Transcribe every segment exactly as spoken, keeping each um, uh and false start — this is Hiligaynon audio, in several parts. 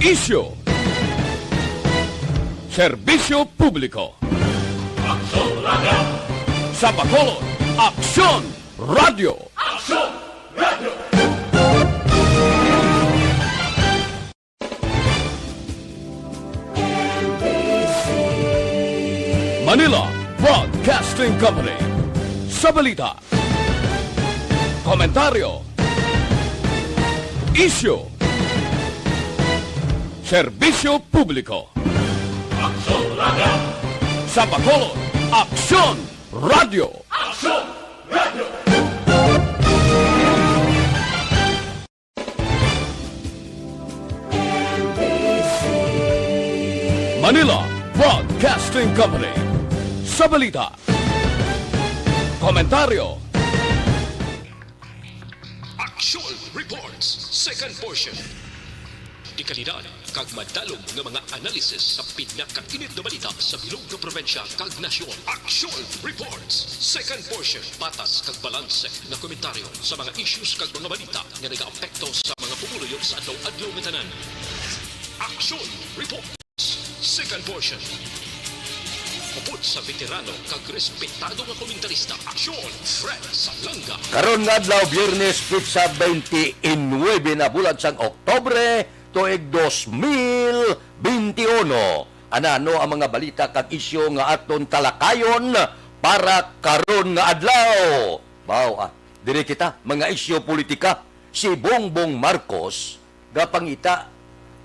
Isyu. Serbisyo publiko. Aksyon Radio. Sa Bacolod, Aksyon Radio. Aksyon Radio. Manila Broadcasting Company. Sa balita, komentaryo, isyu, serbisyo publiko. Aksyon Radio. Sa Bacolod, Aksyon Radio. Aksyon Radio. Manila Broadcasting Company. Sa balita, komentaryo, Aksyon Reports, second portion. Dekalidad kag madalom nga mga analysis sa pinakainit nga balita sa bilog nga probinsya kag nasyon. Aksyon Reports, second portion. Patas kag balanse nga komentaryo sa mga issues kag mga balita nga nagaapekto sa mga pumuluyo sa adlaw-adlaw nga tanan. Aksyon Reports, second portion. Upod sa veterano kag respetado nga komentarista, Aksyon Fred Salanga. Karon nga adlaw, Biyernes, petsa twenty-nine na bulan sang Oktubre, tuig dos mil benti uno. Anano ang mga balita kag isyu nga aton talakayon para karon nga adlaw? Baw, ah, diri kita, mga isyu politika. Si Bongbong Marcos, gapangita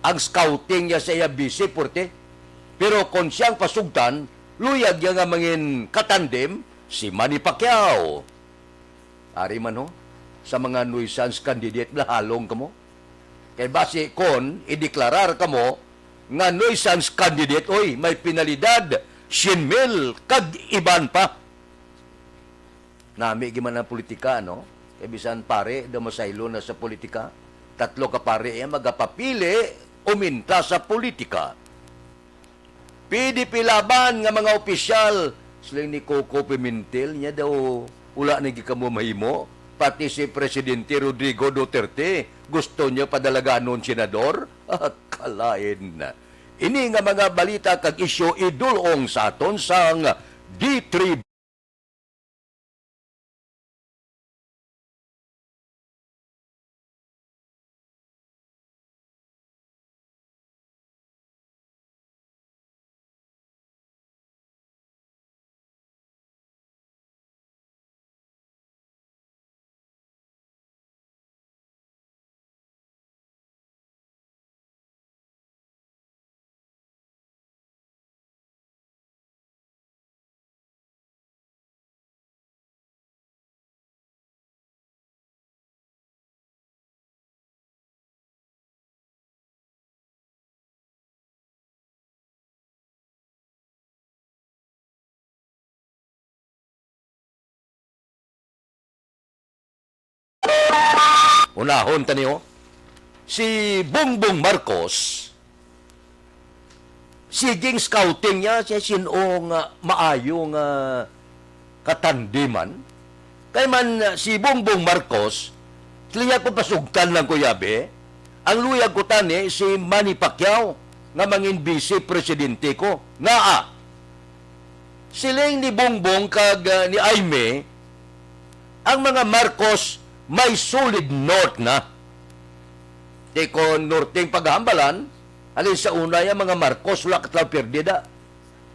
ang scouting niya sa iya bisi, porte. Pero kon siyang pasugtan, luyag niya nga mangin katandem si Manny Pacquiao. Ari man, ho, sa mga nuisance candidate, nahalong kamo. Kay basi kon ideklarar kamo nga nuisance candidate, oy, may penalidad, syen mil, kag iban pa. Nami gid man ang politika, no? Kay bisan pare daw masaylo na sa politika, tatlo ka pare iya magapapili uminta sa politika. P D P Laban nga mga opisyal, siling ni Coco Pimentel, niya daw wala na gid kamo mahimo. Pati si Presidente Rodrigo Duterte, gusto niya padalaganon senador? Ah, kalain. Ini nga mga balita kag isyu idul-ong sa aton sang D three. Unahon ta niyo, si Bongbong Marcos, siging scouting niya siya sin-o nga maayo nga katandiman. Kay man, uh, si Bongbong Marcos, siling niya ko pasugtan lang ko, yabi, ang luyag ko tani si Manny Pacquiao nga mangin vice presidente ko. Ngaa, siling ni Bongbong kag, uh, ni Aimee, ang mga Marcos may solid north na. Di ko norte ang paghambalan, halin sa una, ang mga Marcos, wala ka talaw pierde da.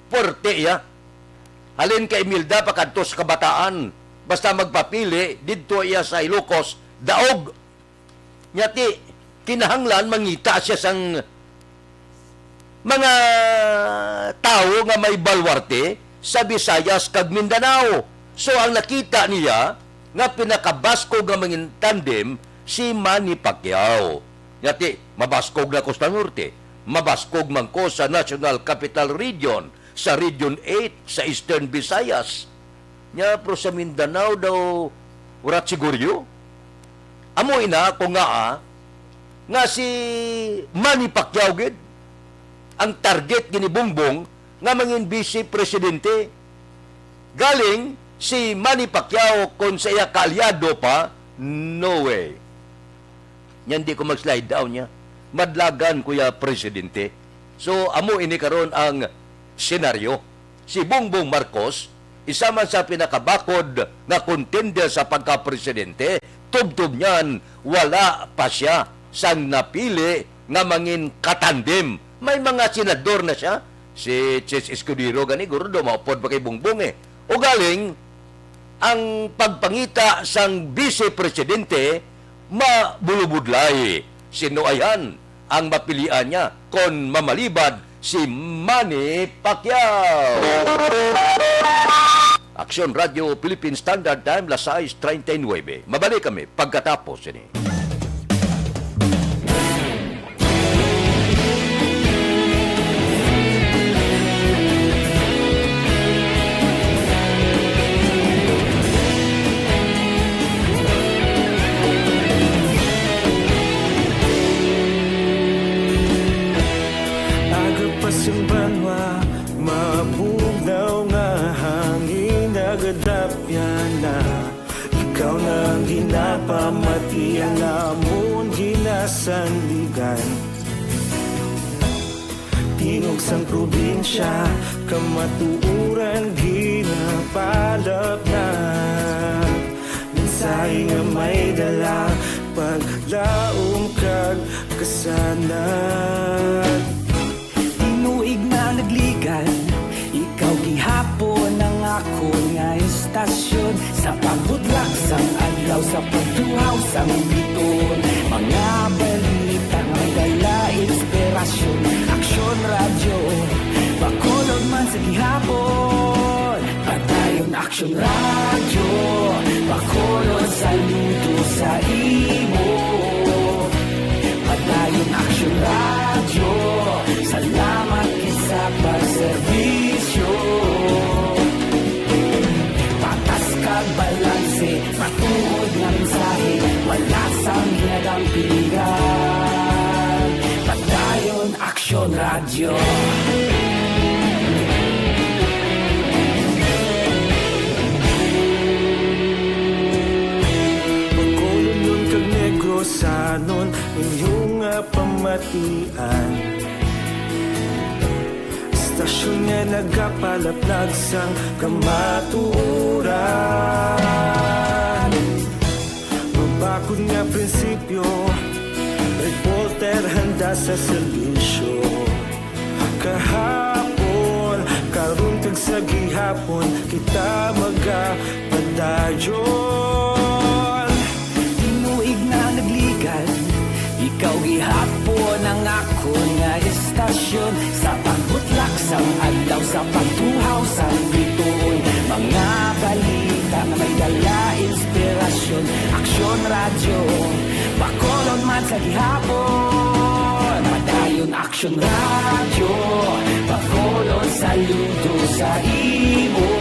Puwerte iya. Halin kay Imelda pakadto sa kabataan, basta magpapili, didto iya sa Ilocos, daog. Nya ti, kinahanglan mangita siya sang mga tawo nga may baluarte sa Visayas kag Mindanao. So, ang nakita niya nga pinakabaskog nga mangin tandem si Manny Pacquiao. Nya ti, mabaskog na ko sa Norte, mabaskog man ko sa National Capital Region, sa Region eight, sa Eastern Visayas. Nya, pero sa Mindanao daw, wala siguro. Amo ina ko nga, ah, nga si Manny Pacquiao gid ang target gini Bongbong nga mangin vice presidente. Galing si Manny Pacquiao kon sa iya kaalyado pa, no way. Nya, di ko mag-slide down niya. madlagan, Kuya Presidente. So, amo ini karon ang senaryo. Si Bongbong Marcos, isa man sa pinakabakod nga contender sa pagka-presidente, tubtob niyan, wala pa siya sang napili nga mangin katandem. May mga senador na siya, si Chiz Escudero gani, guro daw maupod pa kay Bongbong eh. Ugaling, ang pagpangita sang vice presidente mabulubudlay. Sino ayan ang mapilian niya kon mamalibad si Manny Pacquiao? Aksyon Radyo Philippine Standard Time, las sais treinta y nueve. Mabalik kami pagkatapos sini. Aga pa sing banwa, mabugnaw nga hangin, nagadapyan na. Ikaw na ang ginapamati, ang amon ginasandigan. Tingog sang probinsya, kamatuoran ginapalapnat. Mensahe nga may dala, paglaom kag kasanag. Tinuig na nagligan, ikaw gihapon ang akon nga istasyon. Sa pagbutlak sang adlaw, sa pagtuhaw sang bituon, mga balita may dala inspirasyon. Aksyon Radyo, Bacolod man sa gihapon. Padayon Aksyon Radyo, Bacolod, saludo sa imo. Padayon Aksyon Radyo, salamat gid sa pagserbisyo. Patas kag balanse, matuod nga mensahe, wala sang ginadampigan. Padayon Aksyon Radyo. Bacolodnon kag Negrosanon, inyo nga pamatian. Istasyon nga nagapalaplag sang kamatuoran. Mabakod nga prinsipyo, reporter handa sa serbisyo. Kahapon, karon, kag sa gihapon, kita magapadayon. Tinuig na nagligan, ikaw gihapon ang akon nga istasyon. Sa pagbutlak sang adlaw, sa pagtuhaw sang bituon, mga balita nga may dala inspirasyon. Aksyon Radyo, Bacolod man sa gihapon. Padayon Aksyon Radyo, Bacolod, saludo sa imo.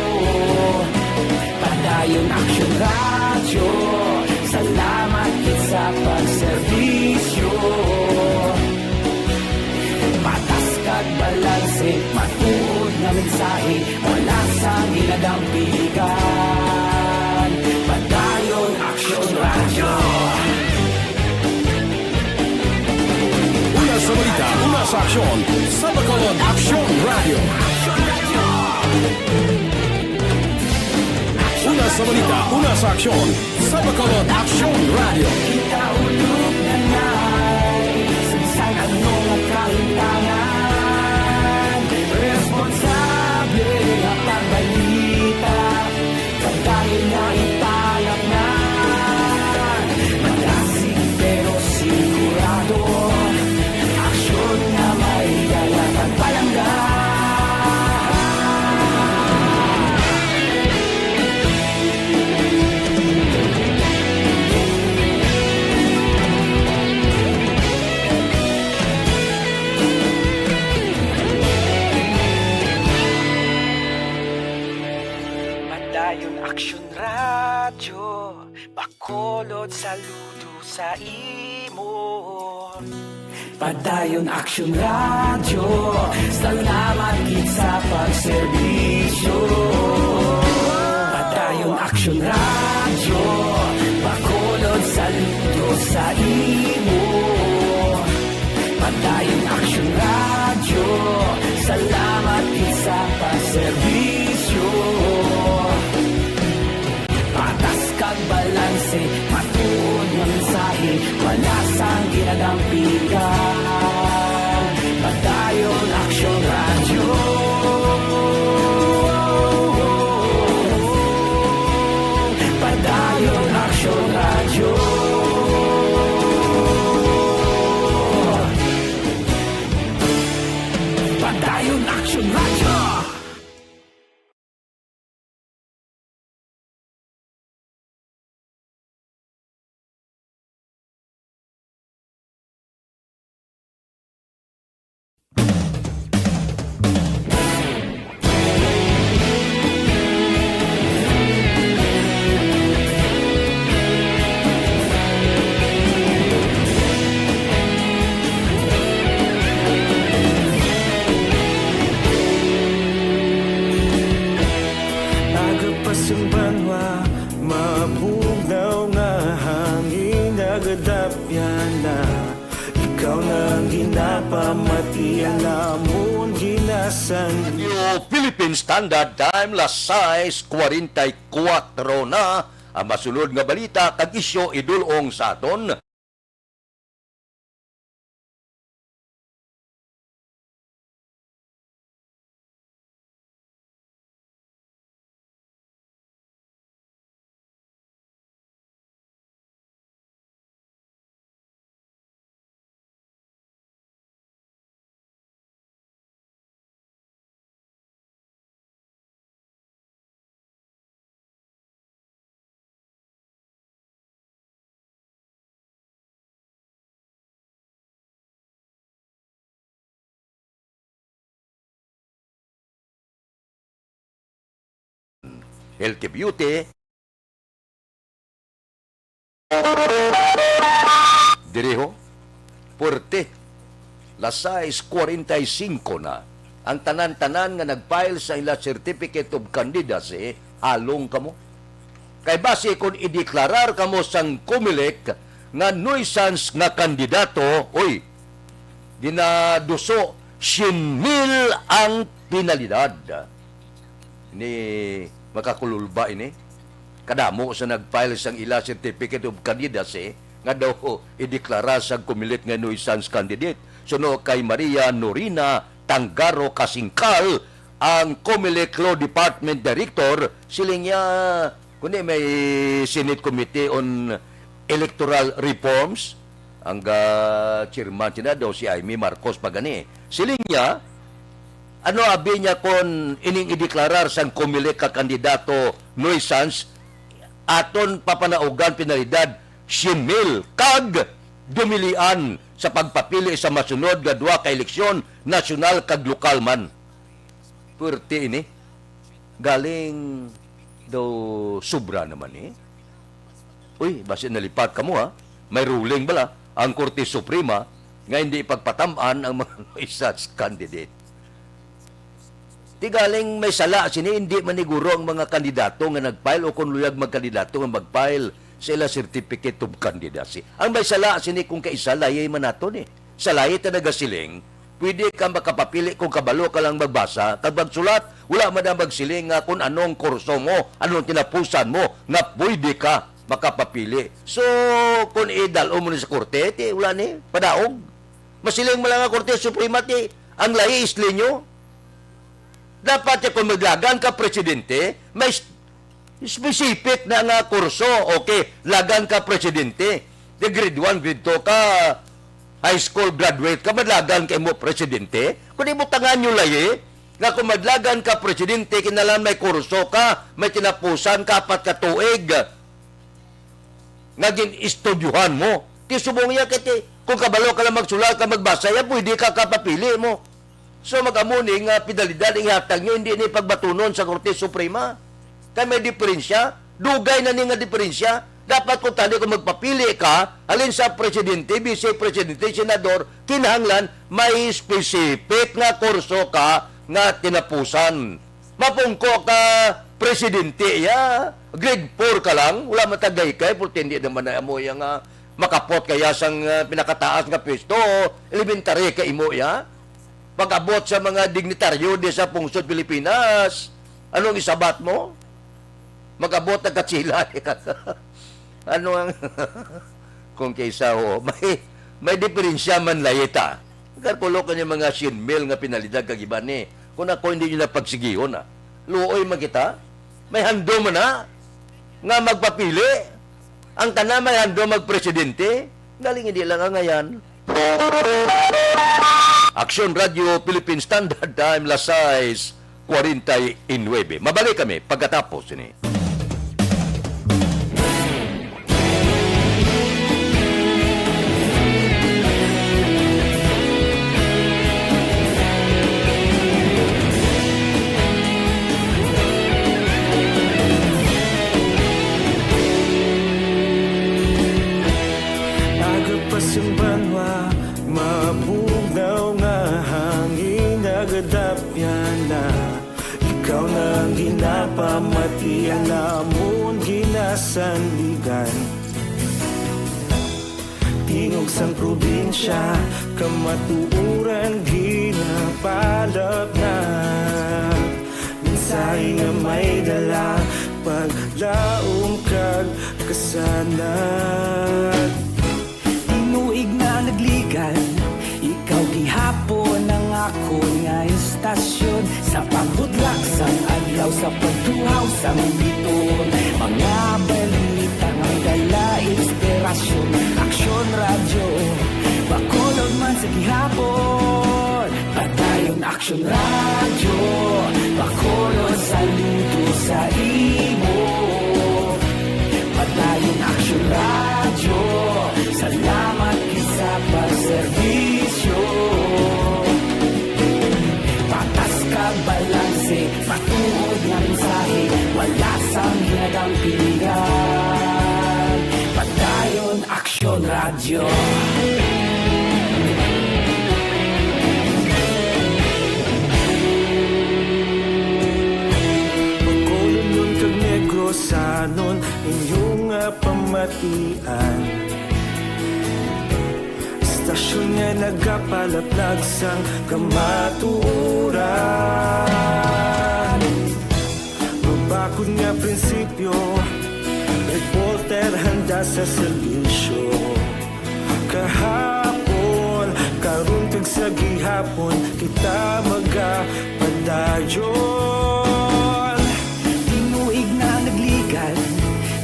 Padayon Aksyon Radyo, salamat gid sa pagserbisyo. Patas kag balanse, matuod nga mensahe, wala sang ginadampigan. Padayon Aksyon Radyo. Una sa balita, una sa aksyon, sa Bacolod Aksyon Radyo. Una sa balita, una sa aksyon, sa Bacolod Aksyon Radyo. Kita ulog na nay, sa bisan ano nga kahimtangan, responsable nga pagbalita. Padayon nga ipalapngan, madasig pero sigurado, aksyon nga may dala pagpalangga. Padayon Aksyon Radyo, Bacolod, saludo sa imo. Padayon Aksyon Radyo, salamat gid sa pagserbisyo. Padayon Aksyon Radyo, Bacolod, saludo sa imo. Dayon Action Radio, salamat gid sa pagserbisyo. Patas kag balanse, matuod nga mensahe, wala sang ginadampigan. Padayon Action Radio. Padayon Action Radio. Padayon Action Radio. Agapas ang banwa, mabugnaw nga hangin, nagadapyan na. Ikaw na ang ginapamati, ang amon ginasan. Radio Philippine Standard Time, las sais cuarenta y cuatro na. Ang masunod nga balita kag isyu idul-ong sa aton. Healthy Beauty. Diriho, puwerte. Las sais cuarenta y cinco na. Ang tanan-tanan nga nag-file sa ila Certificate of Candidacy, halong kamo. Kay basi kon ideklarar kamo sang Comelec nga nuisance nga kandidato, oy, ginaduso syen mil ang penalidad. Ni makakululba ini. Kadamo sa nag-file sang ila Certificate of Candidacy nga daw ideklara sa Comelec nga nuisance candidate. Suno kay Maria Norina Tangaro Kasingkal, ang Comelec Law Department Director, siling niya, kundi may Senate Committee on Electoral Reforms, ang, ah, chairman sina daw si Imee Marcos pa gani. Siling niya, ano abi niya kon ining ideklarar sang Comelec ka kandidato nuisance, aton papanaugan penalidad syen mil kag dumilian sa pagpapili sa masunod nga duha ka eleksyon, nasyonal kag lokal man. Puwerte ini. Galing daw sobra naman eh. Uy, basi nalipat kamo, ha? May ruling bala ang Korte Suprema nga hindi pagpatam-an ang mga nuisance candidate. Ti galing may sala sini, hindi man ni guro ang mga kandidato nga nag-file o kung luyag magkandidato nga mag-file sa ila Certificate of Candidacy. Ang may sala sini kung kaisa layi man naton eh. Sa layi ta nagasiling, pwede ka makapapili kung kabalo ka lang magbasa kag magsulat. Wala man na magsiling nga kung anong kurso mo, anong tinapusan mo, nga pwede ka makapapili. So, kung idal-on mo ni sa korte, ti wala ni padaog. Masiling mo lang ang Korte Suprema, ti ang layi is linyo. Dapat ya kung maglagan ka presidente, may s-, specific na nga kurso. Okay, lagan ka presidente. Di grade one, grade two ka, high school graduate ka, madlagan ka mo presidente. Kung ibutangan nyo layi, nga kung madlagan ka presidente, kinahanglan may kurso ka, may tinapusan ka, apat ka tuig nga gin-estudyohan mo. Ti subong iya kay ti, kung kabalo ka lang magsulat ka magbasa, ya pwede ka kapapili mo. So, mag-amo ni nga penalidad ang ihatag nyo, hindi ni pagbatunon sa Korte Suprema. Kay may diferensya, dugay na ni nga diferensya. Dapat kung tani kung magpapili ka, halin sa presidente, vice presidente, senador, kinahanglan may specific nga kurso ka nga tinapusan. Mapungko ka presidente, ya, grade four ka lang, wala matagay kay, porque hindi naman na amo iya nga Makapot ka ya sang, ah, pinakataas nga pwesto, elementary ka imo ya. Pag-abot sa mga dignitaryo di sa pungsod Pilipinas, ano ang isabat mo? Mag-abot na katsila. Ano ang, kung kaysa, oh, may, may diferensya man layita. Kalkulo ka niya mga sien mil nga penalidad kag iban ni. Kung ako hindi nyo na pagsigihon, ah. Luoy man kita. May handom man na nga magpapili. Ang tanan may handom magpresidente. Galing hindi lang ang ayan. Aksyon Radio Philippine Standard Time, las sais cuarenta y nueve. Mabalik kami pagkatapos ini. Aga pa sing banwa, mabugnaw nga hangin, nagadapyan na. Ikaw na ang ginapamatian, amon ginasandigan. Tingog sang probinsya, kamatuoran ginapalapnat. Mensahe nga may dala, paglaom kag kasanag. Tinuig na nagligan, ikaw gihapon ang akon nga istasyon. Sa pagbudlak sang adlaw, sa pagtuhaw sang bituon, mga balita nga dala inspirasyon. Aksyon Radyo, Bacolod man sa gihapon. Padayon Aksyon Radyo, Bacolod, saludo sa imo. Padayon Aksyon Radyo, salamat gid sa pagserbisyo. Patas kag balanse, matuod nga mensahe, wala sang ginadampigan. Padayon Aksyon Radyo. Bacolodnon kag Negrosanon, inyo nga pamatian. Istasyon nga nagapalaplag sang kamatuoran. Mabakod nga prinsipyo, reporter handa sa serbisyo. Kahapon, karon, kag sa gihapon, kita magapadayon. Tinuig na nagligan,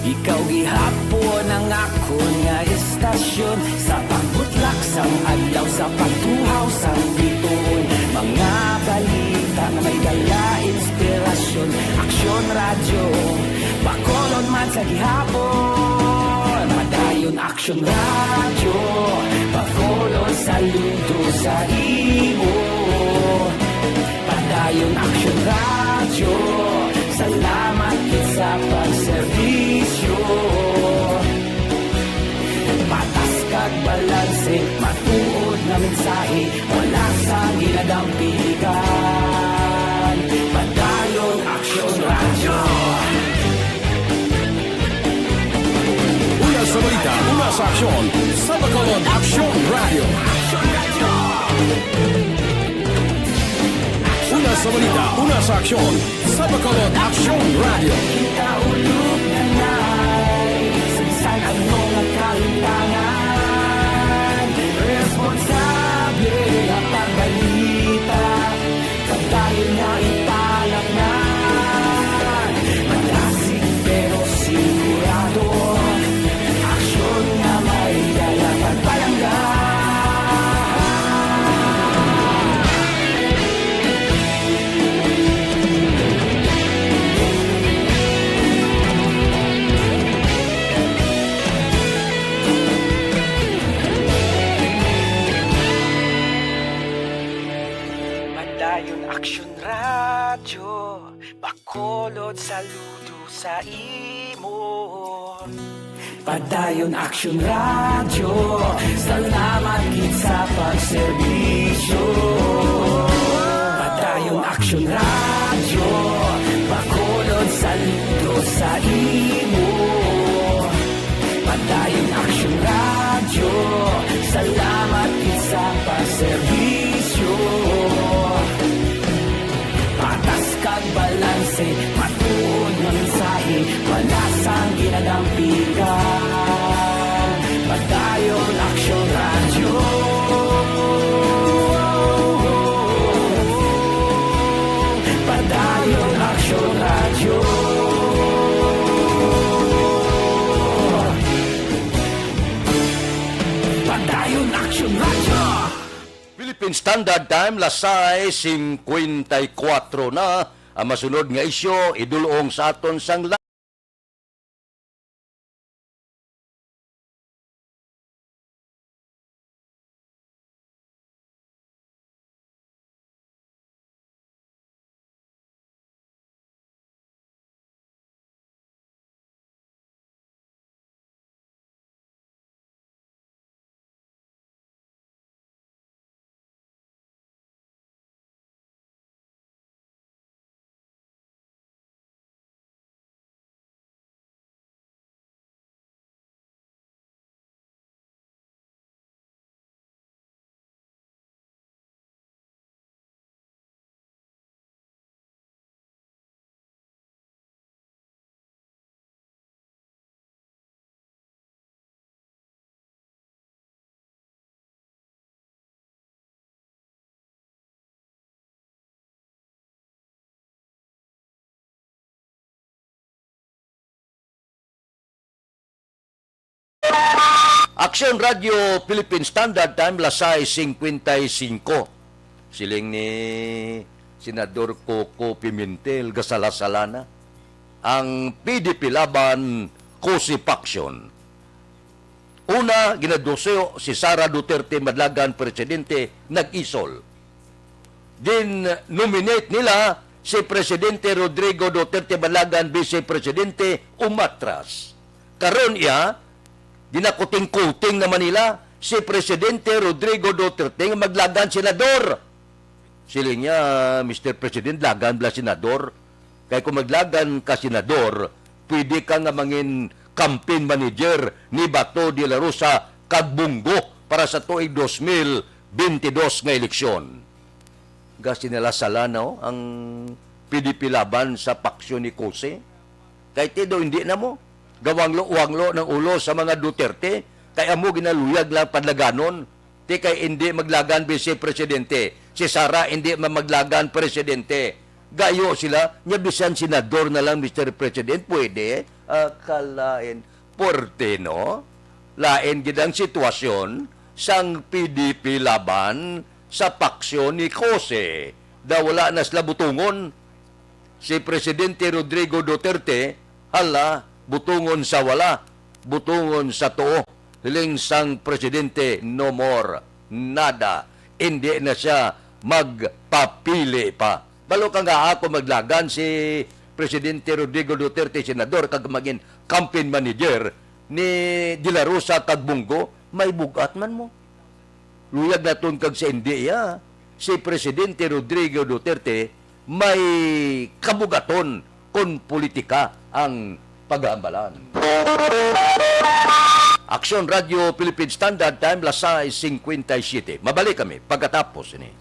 ikaw gihapon ang akon nga istasyon. Sa pagbutlak sang adlaw, sa pagtuhaw sang bituon, mga balita nga may dala inspirasyon. Aksyon Radyo, Bacolod man sa gihapon. Padayon Aksyon Radyo, Bacolod, saludo sa imo. Padayon Aksyon Radyo, salamat gid sa pagserbisyo. Patas kag balanse, matuod nga mensahe, wala sang ginadampigan. Padayon Aksyon Radyo. Una sa balita, una sa aksyon, sa Bacolod Aksyon Radyo. Una sa balita, una sa aksyon, sa Bacolod Aksyon Radyo. Kita ulog na nai, sa bisan ano nga kahimtangan, responsable nga pagbalita, padayon nga ipalapnan. Malasig pero sigurado, aksyon nga may dala pagpalangga. Padayon Aksyon Radyo, Bacolod, saludo sa imo. Padayon Aksyon Radyo, salamat gid sa pagserbisyo. Padayon Aksyon Radyo, Bacolod, saludo sa imo. Padayon Aksyon Radyo, Serbisyo, patas kag balanse, matuod nga mensahe, wala sang ginadampigan. Padayon Aksyon Radyo. Padayon Aksyon Radyo. Padayon Aksyon Radyo. Philippine Standard Time, las sais cincuenta y cuatro na. Ang masunod nga isyu, idulong sa aton sang la- Aksyon Radyo Philippine Standard Time, las sais cincuenta y cinco. Siling ni Senador Coco Pimentel, gasala-sala na ang P D P Laban, COSE faction. Una, ginaduso si Sara Duterte Madlagan, presidente, nag-isol. Gin-nominate nila si Presidente Rodrigo Duterte Madlagan, Vice Presidente, umatras. Karon iya, ginakuting-kuting naman nila si Presidente Rodrigo Duterte nga maglagan senador. Siling niya, "Mister President, lagan bala senador. Kay kung maglagan ka senador, pwede ka nga mangin campaign manager ni Bato de la Rosa kag Bong Go para sa tuig dos mil bente dos nga eleksyon." Gasinala-sala na, oh, ang P D P Laban sa paksyon ni COSE. Kay ti daw hindi na mo. Gawanglo-wanglo ng ulo sa mga Duterte, kay amo ginaluyag lang padlaganon. Ti kay indi maglagan Vice Presidente. Si Sara indi man maglagan Presidente. Gayo sila, nya bisan senador na lang, Mister President, pwede? Ah, kalain. Puwerte, no? Lain gid ang sitwasyon sang P D P Laban sa paksyon ni COSE. Daw wala na sila butungon. Si Presidente Rodrigo Duterte, hala, butungon sa wala, butungon sa tuo. Hiling sang presidente, no more, nada. Indi na siya magpapili pa. Balo ka nga ako maglagan si Presidente Rodrigo Duterte, senador, kag magin campaign manager ni De La Rosa kag Bong Go, may bugat man mo. Luyag naton kag sa India, si Presidente Rodrigo Duterte may kabugaton kon politika ang paghahambalan. Aksyon Radyo Philippine Standard Time, las sais cincuenta y siete. Mabalik kami pagkatapos ini.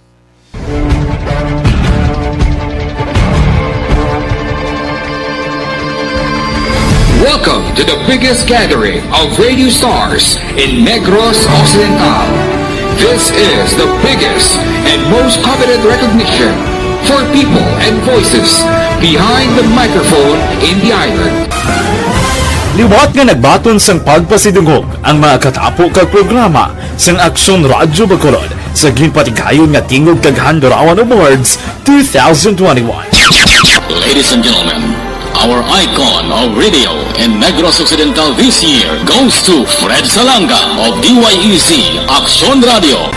Welcome to the biggest gathering of radio stars in Negros Occidental. This is the biggest and most coveted recognition for people and voices behind the microphone in the island. Liwat nga nagbaton sang pagpasidungog ang mga katapo kag programa sang Aksyon Radyo Bacolod sa ginpatigayon nga Tingog kag Handurawan Awards two thousand twenty-one. Ladies and gentlemen, our icon of radio in Negros Occidental this year goes to Fred Salanga of D Y E C Aksyon Radio.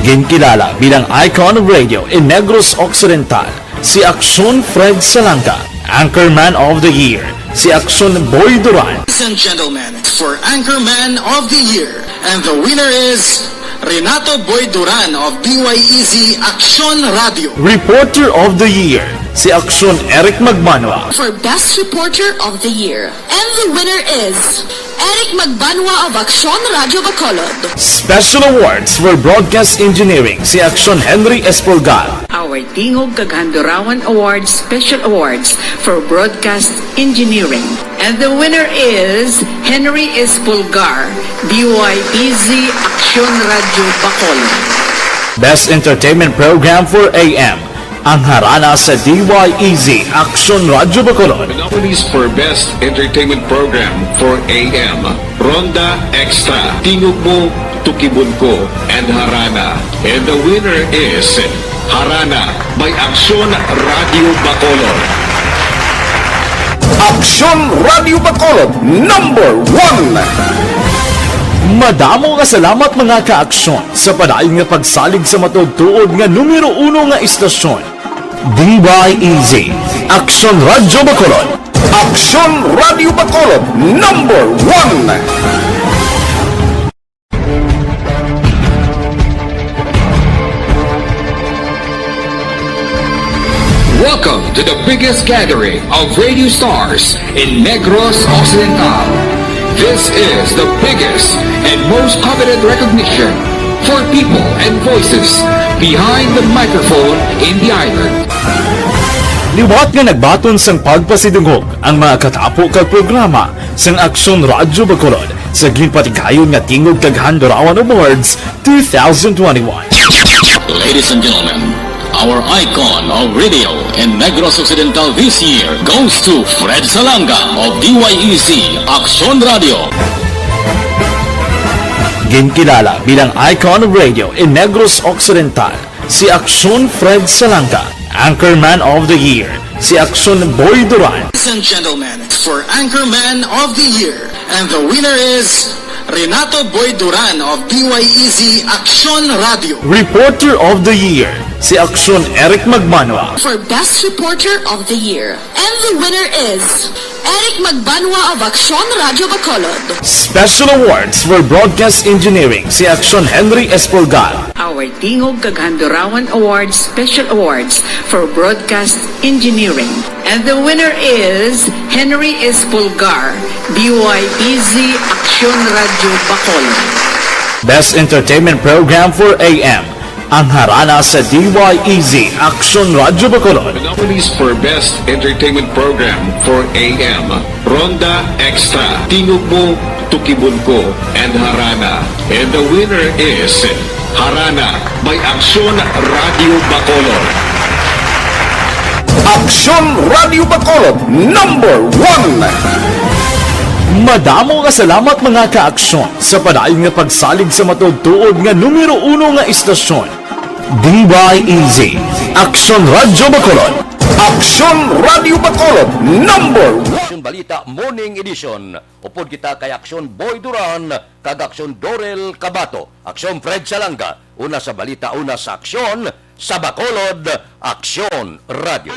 Ginkilala bilang icon of radio in Negros Occidental si Aksyon Fred Salanga, Anchorman of the Year si Aksyon Boy Duran. Ladies and gentlemen, for Anchorman of the Year, and the winner is Renato Boy Duran of D Y E C Aksyon Radio. Reporter of the Year, Si Aksyon Eric Magbanwa. For Best Reporter of the Year. And the winner is Eric Magbanwa of Aksyon Radyo Bacolod. Special Awards for Broadcast Engineering, si Aksyon Henry Espolgar. Our Tingog kag Handurawan Awards Special Awards for Broadcast Engineering. And the winner is Henry Espolgar, D Y E Z, Aksyon Radyo Bacolod. Best Entertainment Program for A M, ang harana sa D Y E Z, Aksyon Radyo Bacolod. The nominees for Best Entertainment Program for A M, Ronda Extra, Tingog Mo, Tukibon Ko, and Harana. And the winner is Harana by Aksyon Radyo Bacolod. Aksyon Radyo Bacolod, number one. Madamo nga salamat, mga ka-Aksyon, sa padayon nga pagsalig sa matuod-tuod nga numero uno nga istasyon, D Y E Z, Aksyon Radyo Bacolod. Aksyon Radyo Bacolod, number one. Welcome to the biggest gathering of radio stars in Negros Occidental. This is the biggest and most coveted recognition for people and voices behind the microphone in the island. Liwat nga nagbaton sang pagpasidungog ang mga katapo kag programa sang Aksyon Radyo Bacolod sa ginpatigayon nga Tingog kag Handurawan Awards two thousand twenty-one. Ladies and gentlemen, our icon of radio in Negros Occidental this year goes to Fred Salanga of D Y E Z Aksyon Radio. Ginkilala bilang icon of radio in Negros Occidental si Aksyon Fred Salanga, Anchorman of the Year, si Aksyon Boy Duran. Ladies and gentlemen, for Anchorman of the Year, and the winner is Renato Boy Duran of D Y E Z Aksyon Radio. Reporter of the Year, si Aksyon Eric Magbanwa. For Best Reporter of the Year, and the winner is Eric Magbanwa of Aksyon Radio Bacolod. Special Awards for Broadcast Engineering, si Aksyon Henry Espolgar. Our Tingog kag Handurawan Awards Special Awards for Broadcast Engineering. And the winner is Henry Espolgar, D Y E Z Aksyon Radio Bacolod. Best Entertainment Program for A M, ang harana sa D Y E Z Aksyon Radio Bacolod. The nominees for Best Entertainment Program for A M, Ronda Extra, Tingog Mo, Tukibon Ko, and Harana. And the winner is Harana by Aksyon Radio Bacolod. Aksyon Radio Bacolod, number one. Madamo nga salamat, mga ka-Aksyon, sa padayon nga pagsalig sa matuod-tuod nga numero uno nga istasyon, D Y E Z, Aksyon Radio Bacolod. Aksyon Radio Bacolod, number one. Aksyon Balita Morning Edition. Upod kita kay Aksyon Boy Duran kag Aksyon Dorel Cabato. Aksyon Fred Salanga, una sa balita, una sa aksyon, sa Bacolod, Aksyon Radio.